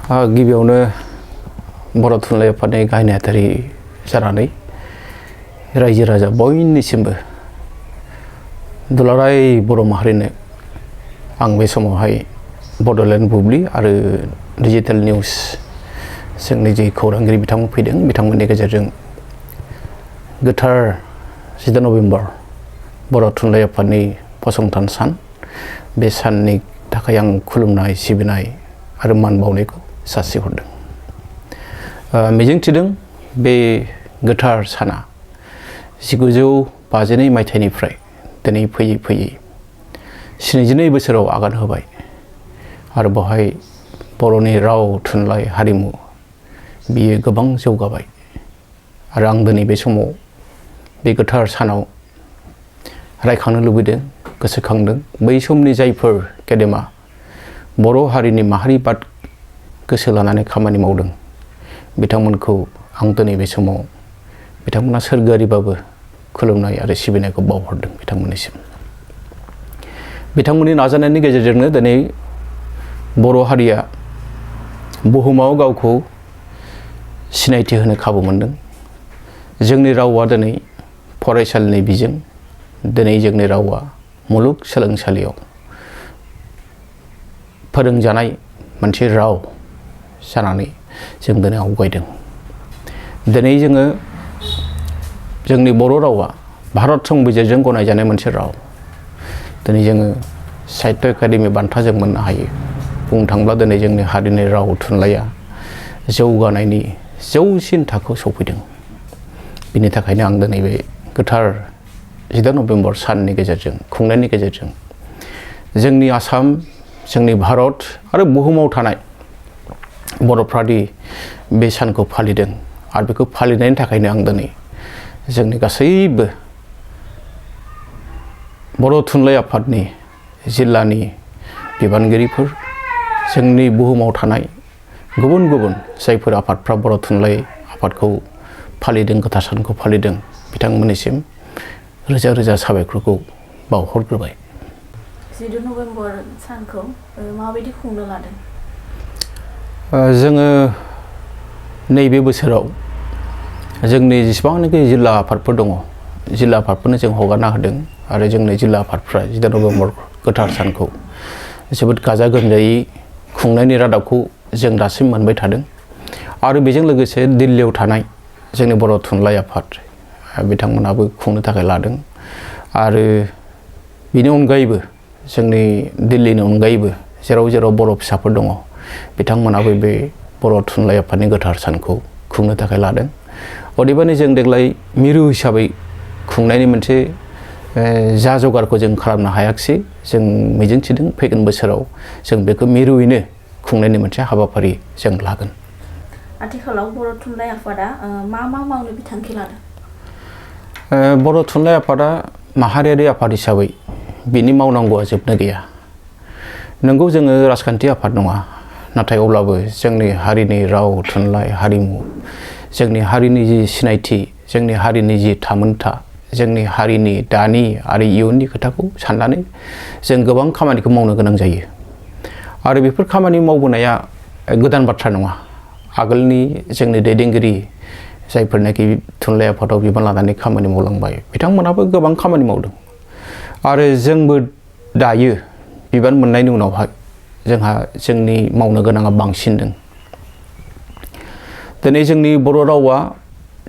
गिबियावनो बर' थुनलाइ आफादनि गाहाय नेहाथारि जानानै रायजो राजा बयनिसिमबो दुलाराय बर' माहारिनो आं बे समावहाय बड'लेण्ड बुब्लि आरो डिजिटेल निउस जोंनि जे खौरांगिरि बिथांमोन फैदों बिथांमोननि गेजेरजों गोथार 14 नभेम्बर बर' थुनलाइ आफादनि फसंथान सान बे साननि थाखाय आं खुलुमनाय सिबिनाय आरो मान बावनायखौ जासिहरदों। मिजिंथिदों बे गोथार साना 1952 मायथाइनिफ्राय दिनै फैयै फैयै 72 बोसोराव आगान होबाय आरो बेवहाय बर'नि राव थुनलाइ हारिमु बियो गोबां जौगाबाय आरो आं दिनै बे समाव बे गोथार सानाव रायखांनो लुबैदों गोसोखांदों बै समनि जायफोर गेदेमा बर' हारिनि माहारिबाद गोसो लानानै खामानि मावदों बिथांमोनखौ आं दिनै बे समाव बिथांमोना सोरगोआरिबाबो खुलुमनाय आरो सिबिनायखौ बावहरदों बिथांमोननिसिम। बिथांमोननि नाजानायनि गेजेरजोंनो दिनै बर' हारिया बुहुमाव गावखौ सिनायथि होनो खाबु मोनदों। जोंनि रावा दिनै फरायसालिनि बिजों दिनै जोंनि रावा मुलुग सोलोंसालियाव फोरोंजानाय मोनसे राव जानानै जों दिनै आवगायदों। दिनै जोङो जोंनि बर' रावा भारत संबिजिरजों गनायजानाय मोनसे राव। दिनै जोङो साहित्य एकाडेमि बान्था जों मोननो हायो। बुंनो थाङोब्ला दिनै जोंनि हारिनि राव थुनलाइया जौगानायनि जौसिन थाखोआव सफैदों। बिनि थाखायनो आं दिनै बे गोथार 14 नभेम्बर साननि गेजेरजों खुंनायनि गेजेरजों जोंनि आसाम जोंनि भारत आरो बुहुमाव थानाय बर'फ्रादि बे सानखौ फालिदों आरो बेखौ फालिनायनि थाखायनो आं दिनै जोंनि गासैबो बर' थुनलाइ आफादनि जिल्लानि बिबानगिरिफोर जोंनि बुहुमाव थानाय गुबुन गुबुन जायफोर आफादफ्रा बर' थुनलाइ आफादखौ फालिदों गोथार सानखौ फालिदों बिथांमोननिसिम रोजा रोजा साबायखरखौ बावहरग्रोबाय। 14 नभेम्बर सानखौ माबायदि खुंनो लादों? जोङो नैबे बोसोराव जोंनि जेसेबांनाखि जिल्ला आफादफोर दङ जिल्ला आफादफोरनो जों हगारना होदों आरो जोंनि जिल्ला आफादफ्रा 14 नभेम्बर गोथार सानखौ जोबोद गाजा गोमजायै खुंनायनि रादाबखौ जों दासिम मोनबाय थादों आरो बेजों लोगोसे दिल्लीयाव थानाय जोंनि बर' थुनलाइ आफाद बिथांमोनाबो खुंनो थाखाय लादों आरो बेनि अनगायैबो जोंनि दिल्लीनि अनगायैबो जेराव जेराव बर' फिसाफोर दङ बिथांमोनाबो बे बर' थुनलाइ आफादनि गोथार सानखौ खुंनो थाखाय लादों। अदेबानि जों देग्लाय मिरु हिसाबै खुंनायनि मोनसे जा जगारखौ जों खालामनो हायाखिसै। जों मिजिंथिदों फैगोन बोसोराव जों बेखौ मिरुयैनो खुंनायनि मोनसे हाबाफारि जों लागोन। आथिखालाव बर' थुनलाइ आफादा मा मावनो बिथांखि लादों? बर' थुनलाइ आफादा माहारियारि आफाद हिसाबै बिनि मावनांगौआ जोबनो गैया। नंगौ जोङो राजखान्थि आफाद नङा नाथाय अब्लाबो जोंनि हारिनि राव थुनलाइ हारिमु जोंनि हारिनि जि सिनायथि जोंनि हारिनि जि थामोनथा जोंनि हारिनि दानि आरो इयुननि खोथाखौ साननानै जों गोबां खामानिखौ मावनो गोनां जायो आरो बेफोर खामानि मावबोनाया गोदान बाथ्रा नङा। आगोलनि जोंनि दैदेनगिरि जायफोरनाखि थुनलाइ आफादाव बिबान लानानै खामानि मावलांबाय बिथांमोनाबो गोबां खामानि मावदों आरो जोंबो दायो बिबान मोननायनि उनावहाय जोंहा जोंनि मावनो गोनाङा बांसिनदों। दिनै जोंनि बर' रावा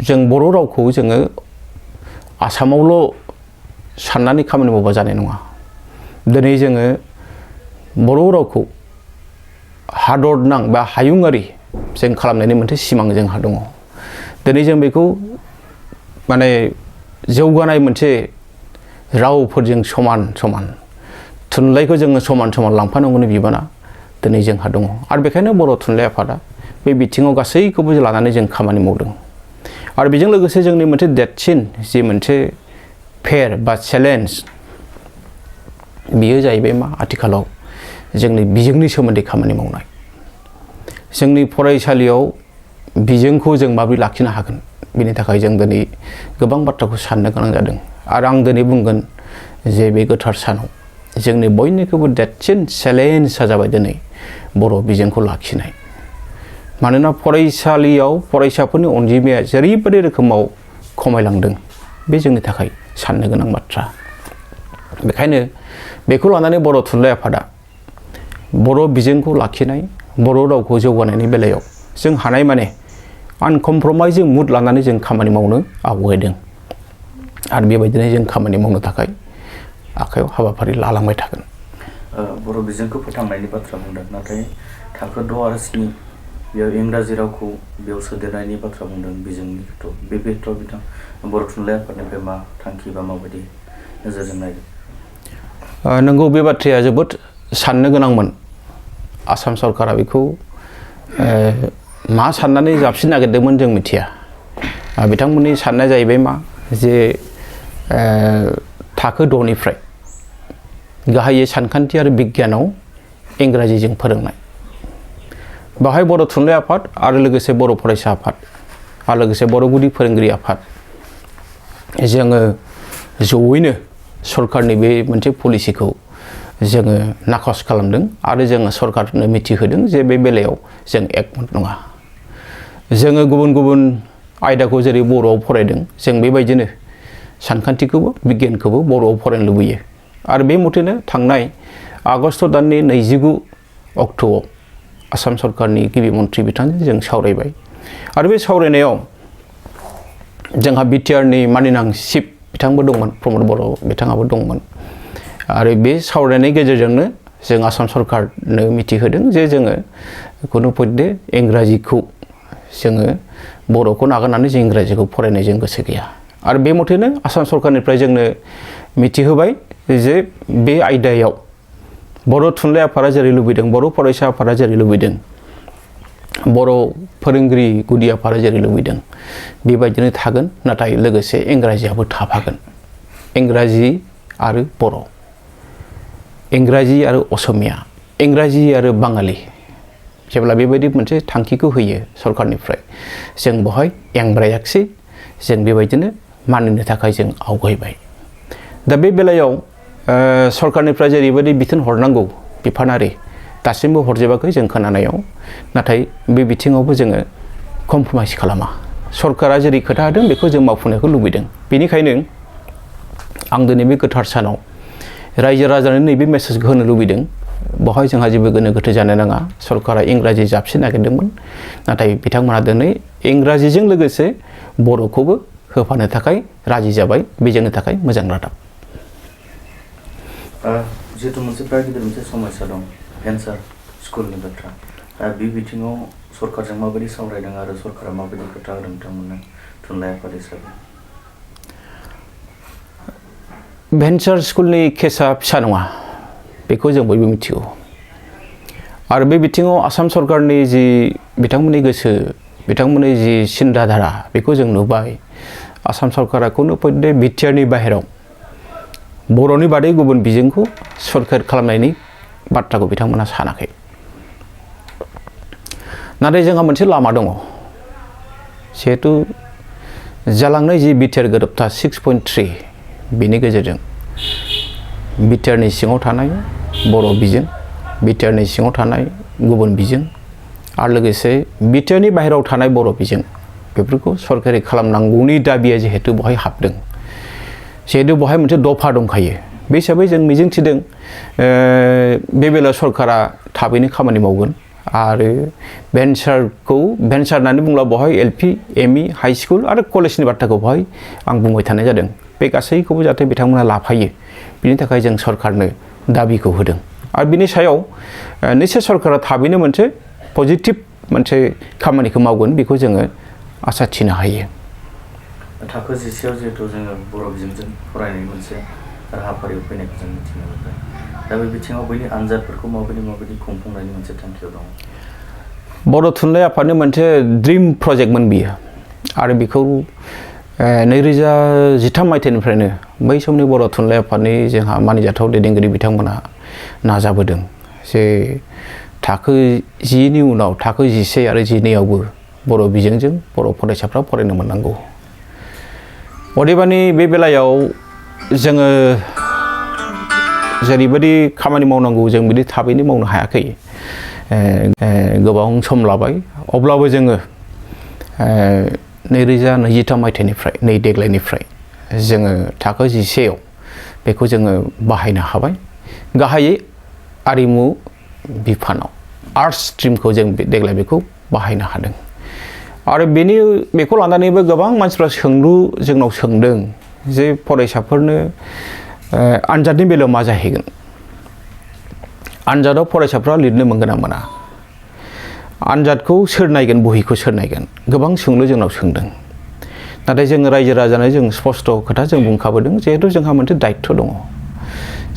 जों बर' रावखौ जोङो आसामावल' साननानै खामानि मावबा जानाय नङा। दिनै जोङो बर' रावखौ हादरनां बा हायुङारि जों खालामनायनि मोनसे सिमां जोंहा दङ। दिनै जों बेखौ माने जौगानाय मोनसे रावफोरजों समान समान थुनलाइखौ जोङो समान समान लांफानांगौनि बिबाना दिनै जोंहा दङ आरो बेखायनो बर' थुनलाइ आफादा बे बिथिङाव गासैखौबो लानानै जों खामानि मावदों आरो बेजों लोगोसे जोंनि मोनसे देरसिन जि मोनसे फेर बा चेलेन्ज बियो जाहैबाय मा आथिखालाव जोंनि बिजोंनि सोमोन्दै खामानि मावनाय। जोंनि फरायसालियाव बिजोंखौ जों माबोरै लाखिनो हागोन बिनि थाखाय जों दिनै गोबां बाथ्राखौ साननो गोनां जादों आरो आं दिनै बुंगोन जे बे गोथार सानाव जोंनि बयनिख्रुइबो देरसिन चेलेन्जआ जाबाय दिनै बर' बिजोंखौ लाखिनाय मानोना फरायसालियाव फरायसाफोरनि अनजिमाया जेरैबायदि रोखोमाव खमायलांदों बे जोंनि थाखाय साननो गोनां बाथ्रा बेखायनो बेखौ लानानै बर' थुनलाइ आफादा बर' बिजोंखौ लाखिनाय बर' रावखौ जौगानायनि बेलायाव जों हानायमाने आनकमप्रमाइजिं मुड लानानै जों खामानि मावनो आवगायदों आरो बेबायदिनो जों खामानि मावनो थाखाय आखायाव हाबाफारि लालांबाय थागोन बर' बिजोंखौ फोथांनायनि बाथ्रा बुंदों नाथाय थाखो 6 आरो 7 बेयाव इंराजि रावखौ बेयाव सोदेरनायनि बाथ्रा बुंदों बिजोंनि खेथ्रआव बे खेथ्रआव बिथां बर' थुनलाइ आफादनिफ्राय मा थांखि बा माबायदि नोजोरजों नायदों नंगौ बे बाथ्राया जोबोद साननो गोनांमोन आसाम सरकारा बेखौ मा साननानै जाबसिन नागिरदोंमोन जों मिथिया बिथांमोननि साननाया जाहैबाय मा जे थाखो 6 निफ्राय गाहायै सानखान्थि आरो बिगियानाव इंराजिजों फोरोंनाय बाहाय बर' थुनलाइ आफाद आरो लोगोसे बर' फरायसा आफाद आरो लोगोसे बर' गुदि फोरोंगिरि आफाद जोङो जयैनो सरकारनि बे मोनसे पलिसिखौ जोङो नाकस खालामदों आरो जोङो सरकारनो मिथिहोदों जे बे बेलायाव जों एकमत नङा जोङो गुबुन गुबुन आयदाखौ जेरै बर'आव फरायदों जों बेबायदिनो सानखान्थिखौबो बिगियानखौबो बर'आव फरायनो लुबैयो आरो बे मथेनो थांनाय आगष्ट दाननि 29 अक्ट'आव आसाम सरकारनि गिबि मन्थ्रि बिथांजों जों सावरायबाय आरो बे सावरायनायाव जोंहा बिटिआरनि मानिनां चिफ बिथांबो दंमोन प्रमद बर' बिथाङाबो दंमोन आरो बे सावरायनायनि गेजेरजोंनो जों आसाम सरकारनो मिथिहोदों जे जोङो खुनु पद्धे इंराजिखौ जोङो बर'खौ नागारनानै जों इंराजिखौ फरायनाय जों गोसो गैया आरो बे मथेनो आसाम सरकारनिफ्राय जोंनो मिथिहोबाय जे बे आयदायाव बर' थुनलाइ आफादा जेरै लुबैदों बर' फरायसा आफादा जेरै लुबैदों बर' फोरोंगिरि गुदि आफादा जेरै लुबैदों बेबायदिनो थागोन नाथाय लोगोसे इंराजियाबो थाफागोन इंराजि आरो बर' इंराजि आरो असमिया इंराजि आरो बाङालि जेब्ला बेबायदि मोनसे थांखिखौ होयो सरकारनिफ्राय जों बेवहाय एंब्रायाखिसै जों बेबायदिनो मानिनो थाखाय जों आवगायबाय दा बे बेलायाव सरकारनिफ्राय जेरैबायदि बिथोन हरनांगौ बिफानारि दासिमबो हरजोबाखै जों खोनानायाव नाथाय बे बिथिङावबो जोङो कमप्रमाइज खालामा सरकारा जेरै खोथा होदों बेखौ जों मावफुंनायखौ लुबैदों बेनिखायनो आं दिनै बे गोथार सानाव रायजो राजानो नैबे मेसेजखौ होनो लुबैदों बेवहाय जोंहा जेबो गोनो गोथो जानो नाङा सरकारा इंराजि जाबसिन नागिरदोंमोन नाथाय बिथांमोनहा दिनै इंराजिजों लोगोसे बर'खौबो होफानो थाखाय राजि जाबाय बे जोंनि थाखाय मोजां रादाब जिहेतु मोनसे बिराद गिदिर मोनसे समस्या दं भेन्सार स्कुलनि बाथ्रा बे बिथिङाव सरकारजों माबायदि सावरायदों आरो सरकारा माबायदि खोथा होदों बिथांमोननो थुनलाइ आफाद हिसाबै भेन्सार स्कुलनि केसा फिसा नङा बेखौ जों बयबो मिथिगौ आरो बे बिथिङाव आसाम सरकारनि जि बिथांमोननि गोसो बिथांमोननि जि सिन्ताधारा बेखौ जों नुबाय आसाम सरकारा खुनु पद्धे बिटिआरनि बाहेराव बर'नि बादै गुबुन बिजोंखौ सरकार खालामनायनि बाथ्राखौ बिथांमोना सानाखै नाथाय जोंहा मोनसे लामा दङ जिहेतु जालांनाय जि बिटिआर गोरोबथा 6.3 बेनि गेजेरजों बिटिआरनि सिङाव थानाय बर' बिजों बिटिआरनि सिङाव थानाय गुबुन बिजों आरो लोगोसे बिटिआरनि बाहेरायाव थानाय बर' बिजों बेफोरखौ सरकारि खालामनांगौनि दाबिया जिहेतु बेवहाय हाबदों जिहेतु बेवहाय मोनसे दफा दंखायो बे हिसाबै जों मिजिंथिदों बे बेलायाव सरकारा थाबैनो खामानि मावगोन आरो भेन्सार होननानै बुंब्ला बेवहाय एलपि एमइ हाई स्कुल आरो कलेजनि बाथ्राखौ बेवहाय आं बुंबाय थानाय जादों बे गासैखौबो जाहाथे बिथांमोना लाफायो बिनि थाखाय जों सरकारनो दाबिखौ होदों आरो बिनि सायाव निश्चय सरकारा थाबैनो मोनसे पजिटिभ मोनसे खामानिखौ मावगोन बेखौ जोङो आसा थिनो हायो थाखो 10आव जिहेतु जोङो बर' बिजोंजों फरायनायनि मोनसे राहाफारियाव फैनायखौ जों मिथिनो मोनबाय दा बे बिथिङाव बैनि आनजादफोरखौ माबायदि खुंफुंनायनि मोनसे थांखियाव दं बर' थुनलाइ आफादनि मोनसे ड्रिम प्रजेक्टमोन बियो आरो बेखौ 2013 मायथाइनिफ्रायनो बै समनि बर' थुनलाइ आफादनि जोंहा मानिजाथाव दैदेनगिरि बिथांमोनहा नाजाबोदों जे थाखो 10नि उनाव थाखो 11 आरो 12आवबो बर' बिजोंजों बर' फरायसाफ्रा फरायनो मोननांगौ अदेबानि बे बेलायाव जोङो जेरैबायदि खामानि मावनांगौ जों बिदि थाबैनो मावनो हायाखै गोबां सम लाबाय अब्लाबो जोङो 2023 मायथाइनिफ्राय नै देग्लायनिफ्राय जोङो थाखो 11आव बेखौ जोङो बाहायनो हाबाय गाहायै आरिमु बिफानाव आर्ट्स स्ट्रिमखौ जों देग्लाय बेखौ बाहायनो हादों आरो बेखौ लानानैबो गोबां मानसिफ्रा सोंलु जोंनाव सोंदों जे फरायसाफोरनो आनजादनि बेलायाव मा जाहैगोन आनजादाव फरायसाफ्रा लिरनो मोनगोन ना मोना आनजादखौ सोर नायगोन बहिखौ सोर नायगोन गोबां सोंलु जोंनाव सोंदों नाथाय जोङो रायजो राजानो जों स्पष्ट खोथा जों बुंखाबोदों जिहेतु जोंहा मोनसे दायित्व दङ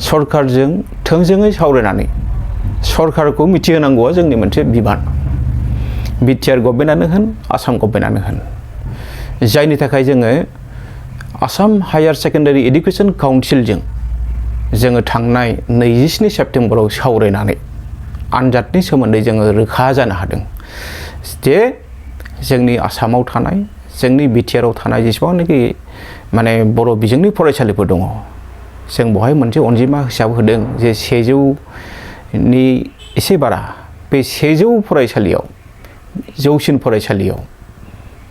सरकारजों थोंजोङै सावरायनानै सरकारखौ मिथिहोनांगौआ जोंनि मोनसे बिबान बिटिआर गभर्नमेन्टआनो होन आसाम गभर्नमेन्टआनो होन जायनि थाखाय जोङो आसाम हायार सेकेन्डारि एडुकेसन काउन्सिलजों जोङो थांनाय 27 सेप्तेम्बराव सावरायनानै आनजादनि सोमोन्दै जोङो रोखा जानो हादों जे जोंनि आसामाव थानाय जोंनि बिटिआरआव थानाय जेसेबांनाखि माने बर' बिजोंनि फरायसालिफोर दङ जों बेवहाय मोनसे अनजिमा हिसाब होदों जे 100नि एसे बारा बे 100 फरायसालियाव जौसिन फरायसालियाव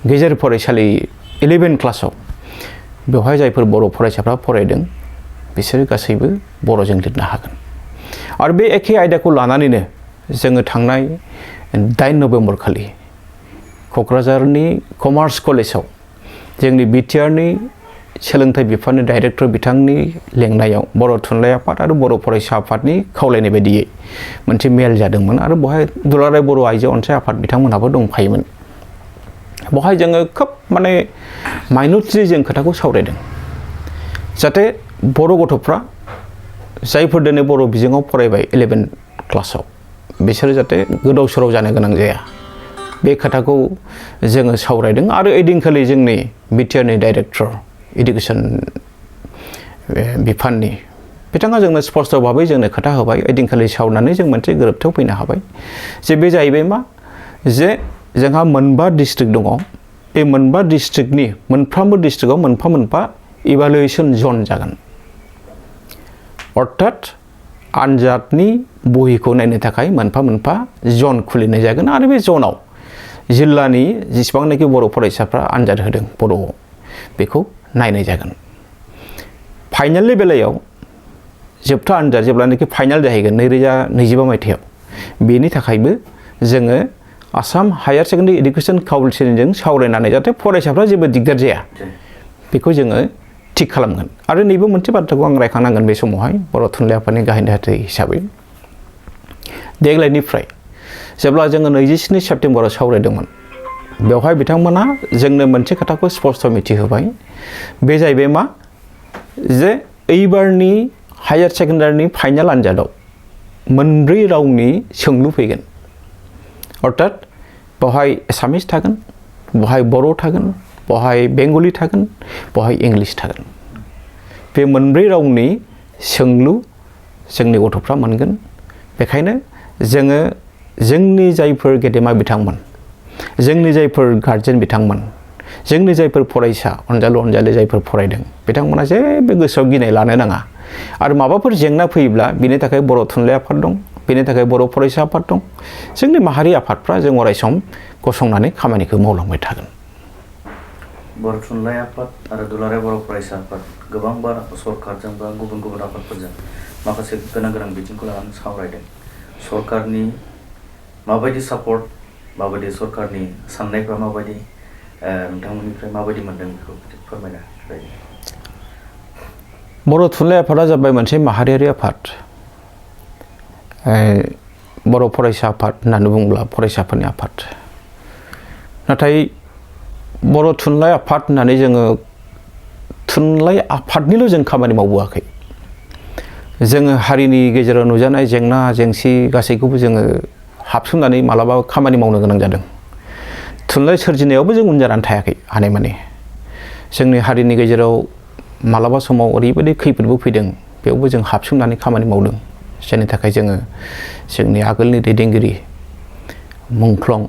गेजेर फरायसालि 11 क्लासाव बेवहाय जायफोर बर' फरायसाफ्रा फरायदों बिसोरो गासैबो बर'जों लिरनो हागोन आरो बे एखे आयदाखौ लानानैनो जोङो थांनाय 8 नभेम्बर खालि क'क्राझारनि कमार्स कलेजाव जोंनि बिटिआरनि सोलोंथाइ बिफाननि डाइरेक्टर बिथांनि लेंनायाव बर' थुनलाइ आफाद आरो बर' फरायसा आफादनि खावलायनाय बायदियै मोनसे मेल जादोंमोन आरो बेवहाय दुलाराय बर' आइजो अनसाय आफाद बिथांमोनहाबो दंफायोमोन बेवहाय जोङो खोब माने माइनटलि जों खोथाखौ सावरायदों जाहाथे बर' गथ'फ्रा जायफोर दिनै बर' बिजोङाव फरायबाय 11 क्लासाव बिसोरो जाहाथे गोदाव सोराव जानो गोनां जाया बे खोथाखौ जोङो सावरायदों आरो ओइदिनखालि जोंनि बिटिआरनि डाइरेक्टर एडुकेसन बिफाननि बिथाङा जोंनो स्पष्ट भाबै जोंनो खोथा होबाय ओइदिनखालि सावरायनानै जों मोनसे गोरोबथायाव फैनो हाबाय जे बे जाहैबाय मा जे जोंहा मोनबा डिस्ट्रिक्ट दङ बे मोनबा डिस्ट्रिक्टनि मोनफ्रोमबो डिस्ट्रिक्टआव मोनफा मोनफा इभालुएसन जन जागोन अर्थात आनजादनि बहिखौ नायनो थाखाय मोनफा मोनफा जन खुलिनाय जागोन आरो बे जनाव जिल्लानि जेसेबांनाखि बर' फरायसाफ्रा आनजाद होदों बर'आव बेखौ नायनाय जागोन फाइनालनि बेलायाव जोबथा आनजाद जेब्लानाखि फाइनाल जाहैगोन 2025 मायथाइयाव बेनि थाखायबो जोङो आसाम हायार सेकेन्डारि एडुकेसन काउन्सिलजों सावरायनानै जाहाथे फरायसाफ्रा जेबो दिगदार जाया बेखौ जोङो थिग खालामगोन आरो नैबे मोनसे बाथ्राखौ आं रायखांनांगोन बे समावहाय बर' थुनलाइ आफादनि गाहाय नेहाथारि हिसाबै देग्लायनिफ्राय जेब्ला जोङो 27 सेप्तेम्बराव सावरायदोंमोन बेवहाय बिथांमोना जोंनो मोनसे खोथाखौ स्पष्ट मिथिहोबाय बे जाहैबाय मा जे एइबारनि हायार सेकेन्डारिनि फाइनाल आनजादाव 4 रावनि सोंलु फैगोन अर्थात बेवहाय एसामिस थागोन बेवहाय बर' थागोन बेवहाय बेंगलि थागोन बेवहाय इंलिश थागोन बे 4 रावनि सोंलु जोंनि गथ'फ्रा मोनगोन बेखायनो जोङो जोंनि जायफोर गेदेमा बिथांमोन जोंनि जायफोर गार्जेन बिथांमोन जोंनि जायफोर फरायसा अनजालु अनजालि जायफोर फरायदों बिथांमोना जेबो गोसोआव गिनाय लानो नाङा आरो माबाफोर जेंना फैयोब्ला बिनि थाखाय बर' थुनलाइ आफाद दं बेनि थाखाय बर' फरायसा आफाद दं जोंनि माहारि आफादफ्रा जों अरायसम गसंनानै खामानिखौ मावलांबाय थागोन बर' थुनलाइ आफाद आरो दुलाराय बर' फरायसा आफाद गोबांबार सरकारजों बा गुबुन गुबुन आफादफोरजों माखासे गोनां बिथिंखौ लानानै सावरायदों सरकारनि माबायदि सापर्ट माबायदि सरकारनि साननायफ्रा माबायदि नोंथांमोननिफ्राय माबायदि मोनदों बेखौ फोरमायना होयो बर' थुनलाइ आफादा जाबाय मोनसे माहारियारि आफाद बर' फरायसा आफाद होननानै बुङोब्ला फरायसाफोरनि आफाद नाथाय बर' थुनलाइ आफाद होननानै जोङो थुनलाइ आफादनिल' जों खामानि मावबोआखै जोङो हारिनि गेजेराव नुजानाय जेंना जेंसि गासैखौबो जोङो हाबसोमनानै मालाबा खामानि मावनो गोनां जादों थुनलाइ सोरजिनायावबो जों उन जानानै थायाखै हानायमानि जोंनि हारिनि गेजेराव मालाबा समाव ओरैबायदि खैफोदबो फैदों बेयावबो जों हाबसोमनानै खामानि मावदों जायनि थाखाय जोङो जोंनि आगोलनि दैदेनगिरि मुंख्लं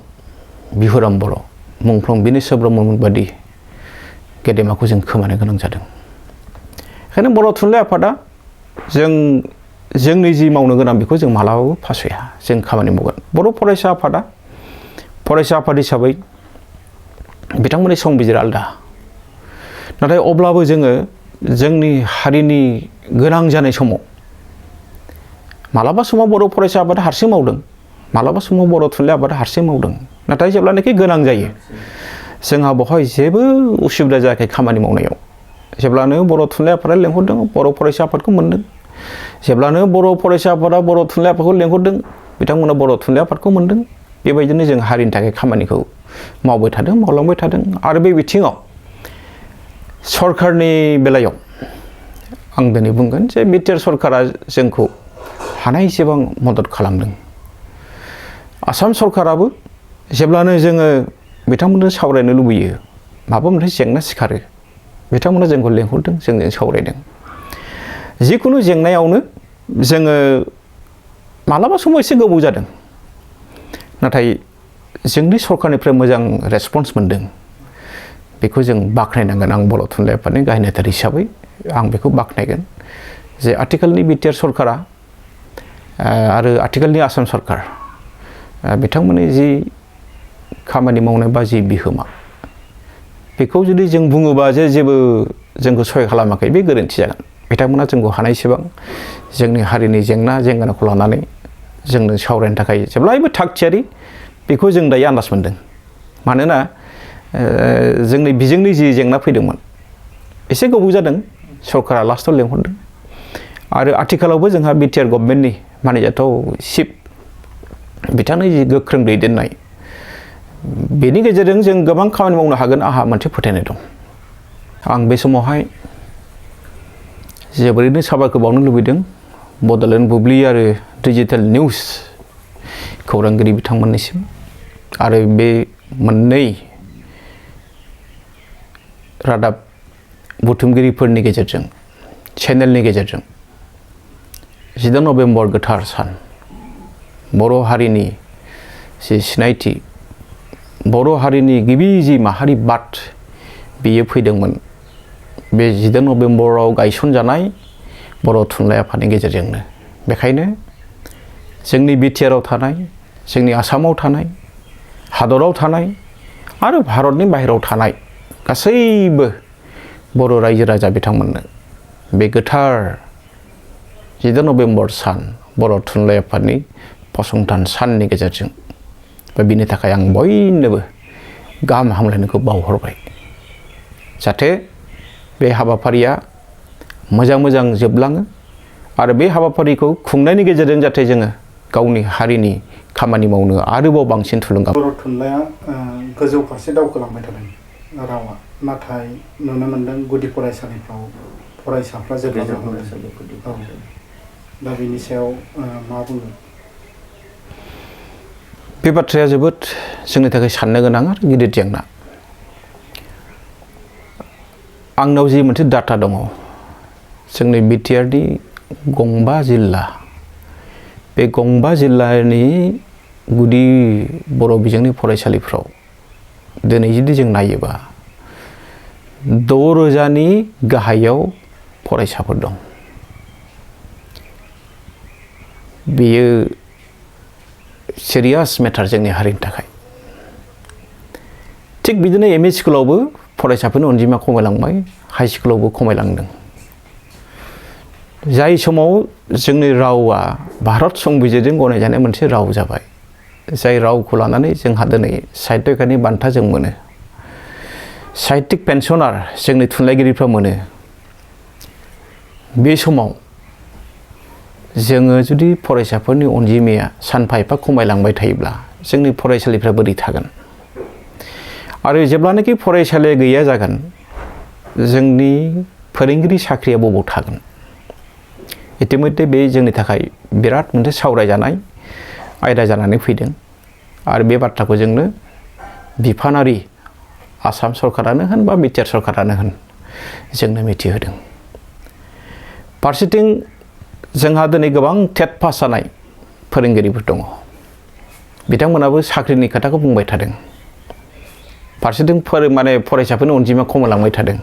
बिहुराम बर' मुंख्लं बिनेस्वर ब्रह्ममोन बादि गेदेमाखौ जों खोमानो गोनां जादों ओंखायनो बर' थुनलाइ आफादा जोंनि जि मावनो गोनां बेखौ जों मालाबाबो फासया जों खामानि मावगोन बर' फरायसा आफादा फरायसा आफाद हिसाबै बिथांमोननि संबिजिर आलदा नाथाय अब्लाबो जोङो जोंनि हारिनि गोनां जानाय समाव मालाबा समाव बर' फरायसा आफादा हारसिं मावदों मालाबा समाव बर' थुनलाइ आफादा हारसिं मावदों नाथाय जेब्लानाखि गोनां जायो जोंहा बेवहाय जेबो उसुबिदा जायाखै खामानि मावनायाव जेब्लानो बर' थुनलाइ आफादा लेंहरदों बर' फरायसा आफादखौ मोनदों जेब्लानो बर' फरायसा आफादा बर' थुनलाइ आफादखौ लेंहरदों बिथांमोना बर' थुनलाइ आफादखौ मोनदों बेबायदिनो जों हारिनि थाखाय खामानिखौ मावबाय थादों मावलांबाय थादों आरो बे बिथिङाव सरकारनि बेलायाव आं दिनै बुंगोन जे बिटिआर सरकारा जोंखौ हानाय एसेबां मदद खालामदों आसाम सरकाराबो जेब्लानो जोङो बिथांमोनजों सावरायनो लुबैयो माबा मोनसे जेंना सिखारो बिथांमोना जोंखौ लेंहरदों जोंजों सावरायदों जिखुनु जेंनायावनो जोङो मालाबा समाव एसे गोबाव जादों नाथाय जोंनि सरकारनिफ्राय मोजां रेसपन्स मोनदों बेखौ जों बाख्नायनांगोन आं बर' थुनलाइ आफादनि गाहाय नेहाथारि हिसाबै आं बेखौ बाख्नायगोन जे आथिखालनि बिटिआर सरकारा आरो आथिखालनि आसाम सरकार बिथांमोननि जि खामानि मावनाय बा जि बिहोमा बेखौ जुदि जों बुङोबा जे जेबो जोंखौ सहाय खालामाखै बे गोरोन्थि जागोन बिथांमोना जोंखौ हानायसेबां जोंनि हारिनि जेंना जेंगोनाखौ लानानै जोंनो सावरायनो थाखाय जेब्लायबो थाग थियारि बेखौ जों दायो आन्दाज मोनदों मानोना जोंनि बिजोंनि जि जेंना फैदोंमोन एसे गोबाव जादों सरकारा लास्टआव लेंहरदों आरो आथिखालावबो जोंहा बिटिआर गभर्नमेन्टनि मानिजाथाव चिफ बिथांनि जि गोख्रों दैदेननाय बेनि गेजेरजों जों गोबां खामानि मावनो हागोन आंहा मोनसे फोथायनाय दं आं बे समावहाय जोबोरैनो साबायखर बावनो लुबैदों बड'लेण्ड बुब्लि आरो डिजिटेल निउस खौरांगिरि बिथांमोननिसिम आरो बे मोननै रादाब बुथुमगिरिफोरनि गेजेरजों चेनेलनि गेजेरजों 10 नभेम्बर गोथार सान बर' हारिनि जि सिनायथि बर' हारिनि गिबि जि माहारि बाद बेयो फैदोंमोन बे 10 नभेम्बराव गायसनजानाय बर' थुनलाइ आफादनि गेजेरजोंनो बेखायनो जोंनि बिटिआरआव थानाय जोंनि आसामाव थानाय हादराव थानाय आरो भारतनि बाहेरायाव थानाय गासैबो बर' रायजो राजा बिथांमोननो बे गोथार 10 नभेम्बर सान बर' थुनलाइ आफादनि फसंथान साननि गेजेरजों बिनि थाखाय आं बयनोबो गाहाम हामलायनायखौ बावहरबाय जाहाथे बे हाबाफारिया मोजां मोजां जोबलाङो आरो बे हाबाफारिखौ खुंनायनि गेजेरजों जाहाथे जोङो गावनि हारिनि खामानि मावनो आरोबाव बांसिन थुलुंगा बर' थुनलाइया गोजौ फारसे दावखोलांबाय थादों रावा नाथाय नुनो मोनदों गुदि फरायसालिफ्राव फरायसाफ्रा जेब्ला दा बेनि सायाव मा बुङो बे बाथ्राया जोबोद जोंनि थाखाय साननो गोनां आरो गिदिर जेंना आंनाव जि मोनसे डाटा दङ जोंनि बिटिआरनि गंबा जिल्ला बे गंबा जिल्लानि गुदि बर' बिजोंनि फरायसालिफ्राव दिनै जुदि जों नायोबा 6,000नि गाहायाव फरायसाफोर दं बेयो सिरियास मेटार जोंनि हारिनि थाखाय थिग बिदिनो एमइ स्कुलावबो फरायसाफोरनि अनजिमा खमायलांबाय हाई स्कुलावबो खमायलांदों जाय समाव जोंनि रावा भारत संबिजिरजों गनायजानाय मोनसे राव जाबाय जाय रावखौ लानानै जोंहा दिनै साहित्य एकाडेमि बान्था जों मोनो साहित्यिक पेन्सनार जोंनि थुनलाइगिरिफ्रा मोनो बे समाव जोङो जुदि फरायसाफोरनि अनजिमाया सानफा एफा खमायलांबाय थायोब्ला जोंनि फरायसालिफ्रा बोरै थागोन आरो जेब्लानाखि फरायसालिया गैया जागोन जोंनि फोरोंगिरि साख्रिया बबाव थागोन इतिमध्य बे जोंनि थाखाय बिराद मोनसे सावरायजानाय आयदा जानानै फैदों आरो बे बाथ्राखौ जोंनो बिफानारि आसाम सरकारानो होन बा बिटिआर सरकारानो होन जोंनो मिथिहोदों फारसेथिं जोंहा दिनै गोबां टेट पास जानाय फोरोंगिरिफोर दङ बिथांमोनाबो साख्रिनि खोथाखौ बुंबाय थादों फारसेथिं फरायसाफोरनि अनजिमा खमायलांबाय थादों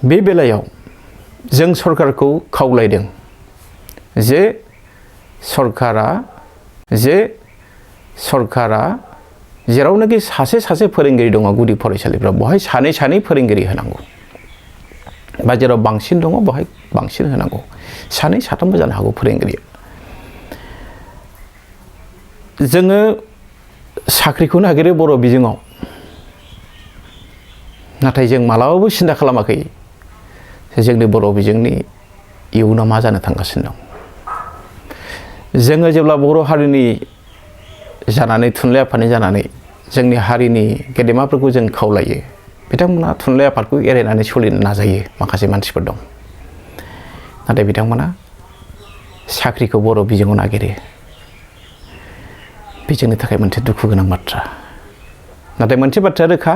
बे बेलायाव जों सरकारखौ खावलायदों जे सरकारा जे सरकारा जेरावनाखि सासे फोरोंगिरि दङ गुदि फरायसालिफ्राव बहाय सानै फोरोंगिरि होनांगौ बा जेराव बांसिन दङ बहाय बांसिन होनांगौ सानै साथामबो जानो हागौ फोरोंगिरिया जोङो साख्रिखौ नागिरो बर' बिजोङाव नाथाय जों मालाबाबो सिन्था खालामाखै जोंनि बर' बिजोंनि इयुना मा जानो थांगासिनो दं जोङो जेब्ला बर' हारिनि जानानै थुनलाइ आफादनि जानानै जोंनि हारिनि गेदेमाफोरखौ जों खावलायो बिथांमोना थुनलाइ आफादखौ एरायनानै सोलिनो नाजायो माखासे मानसिफोर दं नाथाय बिथांमोना साख्रिखौ बर' बिजोङाव नागिरो बे जोंनि थाखाय मोनसे दुखु गोनां बाथ्रा नाथाय मोनसे बाथ्राया रोखा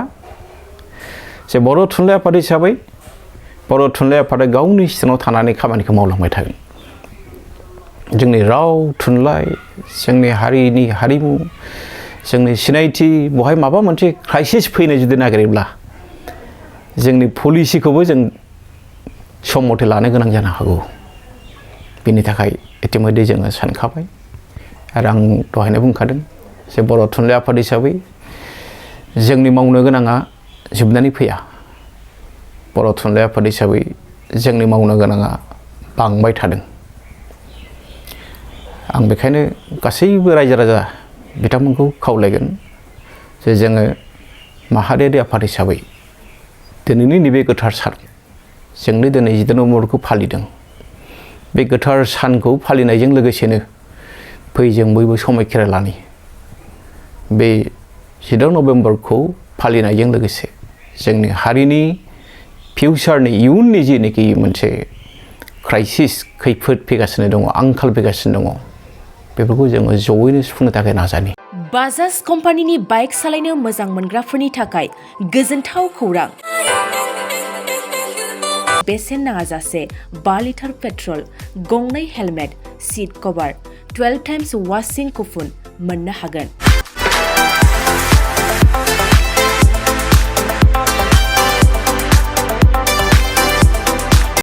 जे बर' थुनलाइ आफाद हिसाबै बर' थुनलाइ आफादा गावनि सिङाव थानानै खामानिखौ मावलांबाय थागोन जोंनि राव थुनलाइ जोंनि हारिनि हारिमु जोंनि सिनायथि बहाय माबा मोनसे क्राइसिस फैनो जुदि नागिरोब्ला जोंनि पलिसिखौबो जों सम मथे लानो गोनां जानो हागौ बेनि थाखाय इतिमধ্যे जोङो सानखाबाय आरो आं दहायनो बुंखादों जे बर' थुनलाइ आफाद हिसाबै जोंनि मावनो गोनाङा जोबनानै फैया बर' थुनलाइ आफाद हिसाबै जोंनि मावनो गोनाङा बांबाय थादों आं बेखायनो गासैबो रायजो राजा बिथांमोनखौ खावलायगोन जे जोङो माहारियारि आफाद हिसाबै दिनैनि नैबे गोथार सान जोंनो दिनै 10 नभेम्बरखौ फालिदों बे गोथार सानखौ फालिनायजों लोगोसेनो फै जों बयबो समायखेरा लानि बे 10 नभेम्बरखौ फालिनायजों लोगोसे जोंनि हारिनि फिउचारनि इयुननि जेनोखि मोनसे क्राइसिस खैफोद फैगासिनो दङ आंखाल फैगासिनो दङ बेफोरखौ जोङो जयैनो सुफुंनो थाखाय नाजानि बाजाज कम्पानिनि बाइक सालायनो मोजां मोनग्राफोरनि थाखाय गोजोनथाव खौरां बेसेन नाङाजासे 2 लिटार पेट्रल गंनै हेलमेट सीट कभार 12 टाइम्स वाशिं कुपन मोननो हागोन